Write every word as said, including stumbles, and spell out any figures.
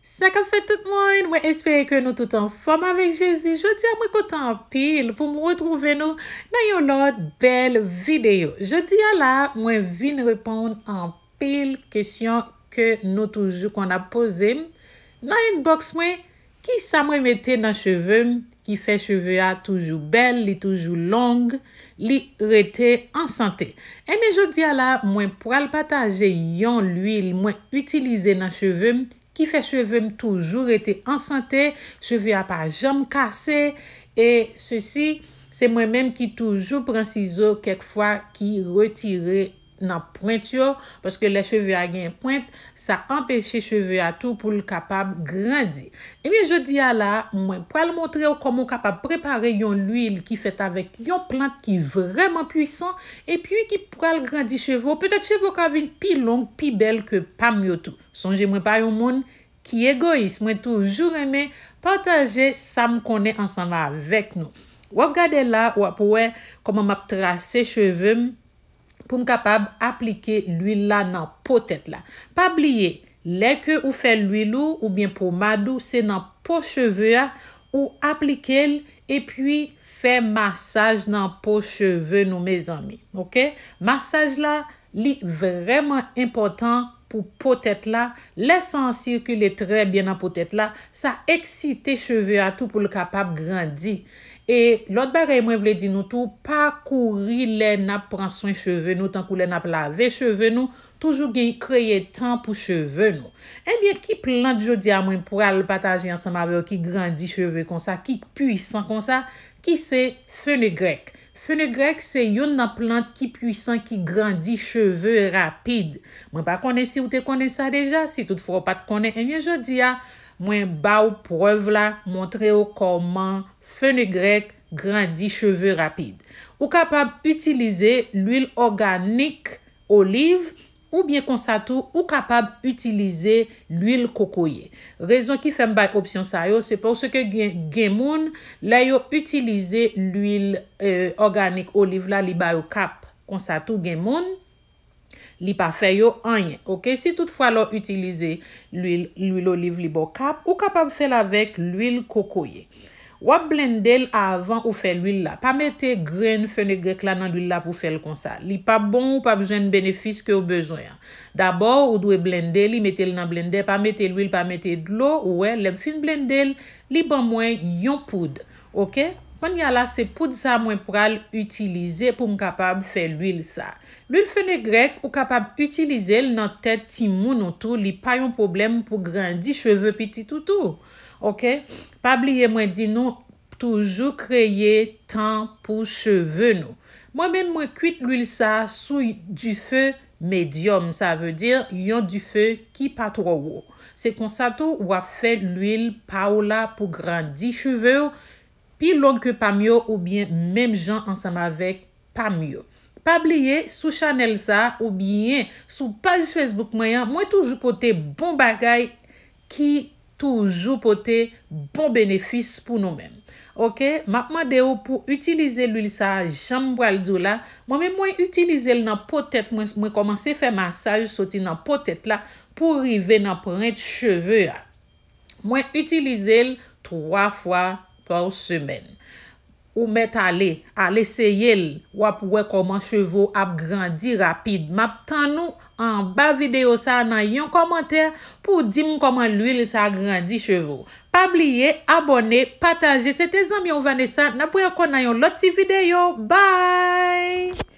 Sa k ap fèt tout moun, mwen espere ke nou tout anfòm avèk Jezi. Jodi a mwen kontan anpil pou m retwouve nou nan yon lòt bèl videyo. Jodi a la, mwen vin reponn anpil kesyon ke nou toujou konn ap poze m nan inbox mwen, kisa mwen mete nan cheve m ki fè cheve a toujou bèl, li toujou long, li rete an sante. Ebyen jodi a la, mwen pral pataje yon lwil mwen itilize nan cheve m ki fè cheve m toujou rete an sante, cheve a pa janm kase, e sesi, se mwen menm ki toujou pran sizo kèk fwa ki retire nan pwent yo, paske lè cheve a gen pwent, sa anpeche cheve a tou pou l kapab grandi. Ebyen jodi a la, mwen pral montre w kòman w kapab prepare yon lwil ki fèt avèk yon plant ki vrèman pwisan, epi ki pral grandi cheve w. Petèt cheve w ka vin pi long, pi bèl ke pa m yo tou. Sonje mwen pa yon moun ki egoyis, mwen toujou renmen pataje sa m konnen ansanm avèk nou. W ap gade la, w ap wè kòman m ap trase cheve m pou m kapab aplike lwil la nan po tèt la. Pa bliye, lè ke ou fè lwil ou oubyen pomad ou, se nan po cheve a ou aplike l epi fè masaj nan po cheve nou, mezanmi. Oke? Masaj la, li vrèman enpòtan pou po tèt la. Lè san an sikile trè byen nan po tèt la, sa eksite cheve a tou pou l kapab grandi. E lòt bagay mwen vle di nou tou, pa kouri lè n ap pran swen cheve nou, tankou lè n ap lave cheve nou, toujou gen kreye tan pou cheve nou. Ebyen, ki plant jodi a mwen pral pataje ansanm avè w ki grandi cheve konsa, ki pwisan konsa, ki se fenegrèk. Fenegrèk se youn nan plant ki pwisan, ki grandi cheve rapid. Mwen pa konnen si w te konnen sa deja, si toutfwa w pa t konnen, ebyen jodi a, mwen ba w prèv la, montre w kòman fenegrèk grandi cheve rapid. Ou kapab itilize lwil òganik oliv, oubyen konsa tou, ou kapab itilize lwil kokoye. Rezon ki fè m bay opsyon sa yo, se paske gen, gen moun, lè yo itilize lwil, e, òganik oliv la, li ba yo kap. Konsa tou, gen moun, li pa fè yo anyen. Oke? Si toutfwa lè w itilize lwil, lwil oliv, li ba w kap, ou kapab fè l avèk lwil kokoye. W ap blende l avan ou fè lwil la. Pa mete grenn fenegrèk la nan lwil la pou fè l konsa. Li p ap bon, ou p ap jwenn benefis ke w bezwen an. Dabò, ou dwe blende li, mete l nan blendè, pa mete lwil, pa mete dlo. Ou wè, lè m fin blende l, li ban mwen yon poud. Oke? Kounye a la, se poud sa mwen pral itilize pou m kapab fè lwil sa. Lwil fenegrèk, ou kapab itilize l nan tèt timoun ou tou, li pa yon pwoblèm pou grandi cheve pitit ou tou. Oke? Pa bliye mwen di nou, toujou kreye tan pou cheve nou. Mwen menm, mwen kwit lwil sa a sou dife medyòm, sa vle di yon dife ki pa twò wo. Se konsa tou, w ap fè lwil pa w la pou grandi cheve w, pi long ke pa m yo oubyen menm jan ansanm avèk pa m yo. Pa bliye, sou chanèl sa a oubyen sou paj Facebook mwen an, mwen toujou pote bon bagay ki toujou pote bon benefis pou nou menm. Oke, m ap mande w pou itilize lwil sa a, jan m pral di w la. Mwen menm, mwen itilize l nan po tèt mwen, mwen kòmanse fè masaj soti nan po tèt la pou rive nan pwent cheve a. Mwen itilize l twa fwa pa semèn. Ou mèt ale, al eseye l, w ap wè kòman cheve w ap grandi rapid. M ap tann ou anba videyo sa a nan yon kòmantè pou w di m kòman lwil sa a grandi cheve w. Pa bliye abòne, pataje. Se te zanmi w Vanessa, n ap wè ankò nan yon lòt ti videyo. Bye!